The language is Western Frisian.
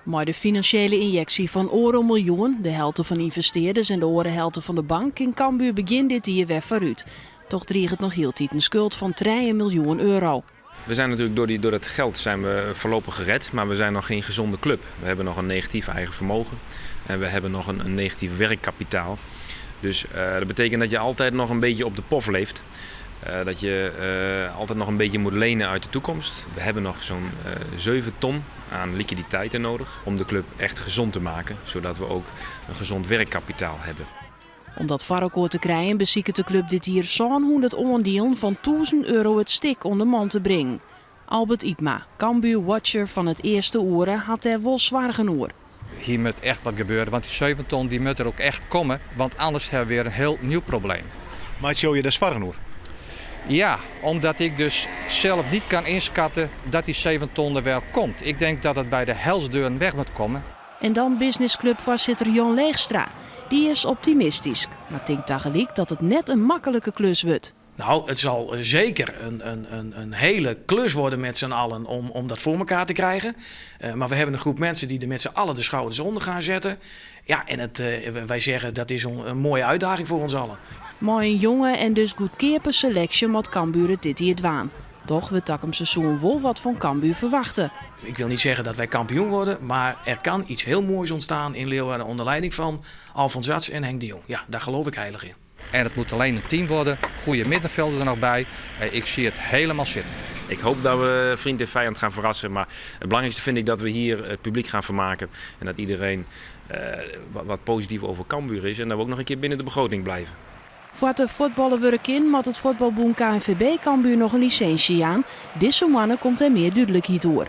Mei de finansjele ynjeksje fan oardel miljoen, de helte fan ynvestearders en de oare helte fan de bank, kin Cambuur begjin dit jier wer foarút. Toch driget noch hieltyd in skuld fan trije miljoen euro. We zijn natuurlijk door, die, door dat geld zijn we voorlopig gered, maar we zijn nog geen gezonde club. We hebben nog een negatief eigen vermogen en we hebben nog een, een negatief werkkapitaal. Dus uh, dat betekent dat je altijd nog een beetje op de pof leeft. Uh, dat je uh, altijd nog een beetje moet lenen uit de toekomst. We hebben nog zo'n 7 ton aan liquiditeiten nodig om de club echt gezond te maken, zodat we ook een gezond werkkapitaal hebben. Om dat foar elkoar te krijen besiket de klup dit jier 700 oandielen fan 1000 euro it stik oan de man te bringen. Albert Ypma, Cambuur-watcher fan it earste oere, hat dêr wol soargen oer. Hier moet echt wat gebeuren, want die 7 ton die moet er ook echt komen, want anders hebben we weer een heel nieuw probleem. Meitsje jo je dêr soargen oer? Ja, omdat ik dus zelf niet kan inschatten dat die 7 ton er wel komt. Ik denk dat het bij de helsdeuren weg moet komen. En dan businessclubfoarsitter Jan Leegstra. Dy is optimistysk, mar tinkt tagelyk dat it net in maklike klus wurdt. Nou, het zal zeker een, een, een, een hele klus worden met z'n allen om, om dat voor elkaar te krijgen. Uh, maar we hebben een groep mensen die er met z'n allen de schouders onder gaan zetten. Ja, en het, uh, wij zeggen dat is een, een mooie uitdaging voor ons allen. Mei in jonge en dus goedkeape seleksje moat Cambuur it dit jier dwaan. Doch wurdt takom seizoen wol wat fan Cambuur ferwachte. Ik wil niet zeggen dat wij kampioen worden, maar er kan iets heel moois ontstaan in Leeuwarden onder leiding van Alfons Arts en Henk de Jong. Ja, daar geloof ik heilig in. En het moet alleen een team worden, goede middenvelder er nog bij. Ik zie het helemaal zitten. Ik hoop dat we vriend en vijand gaan verrassen. Maar het belangrijkste vind ik dat we hier het publiek gaan vermaken. En dat iedereen uh, wat, wat positief over Cambuur is. En dat we ook nog een keer binnen de begroting blijven. Foar't der fuotballe wurde kin, moat it fuotbalbûn KNVB Cambuur noch in lisinsje jaan. Dizze moanne komt dêr mear dúdlikheid oer.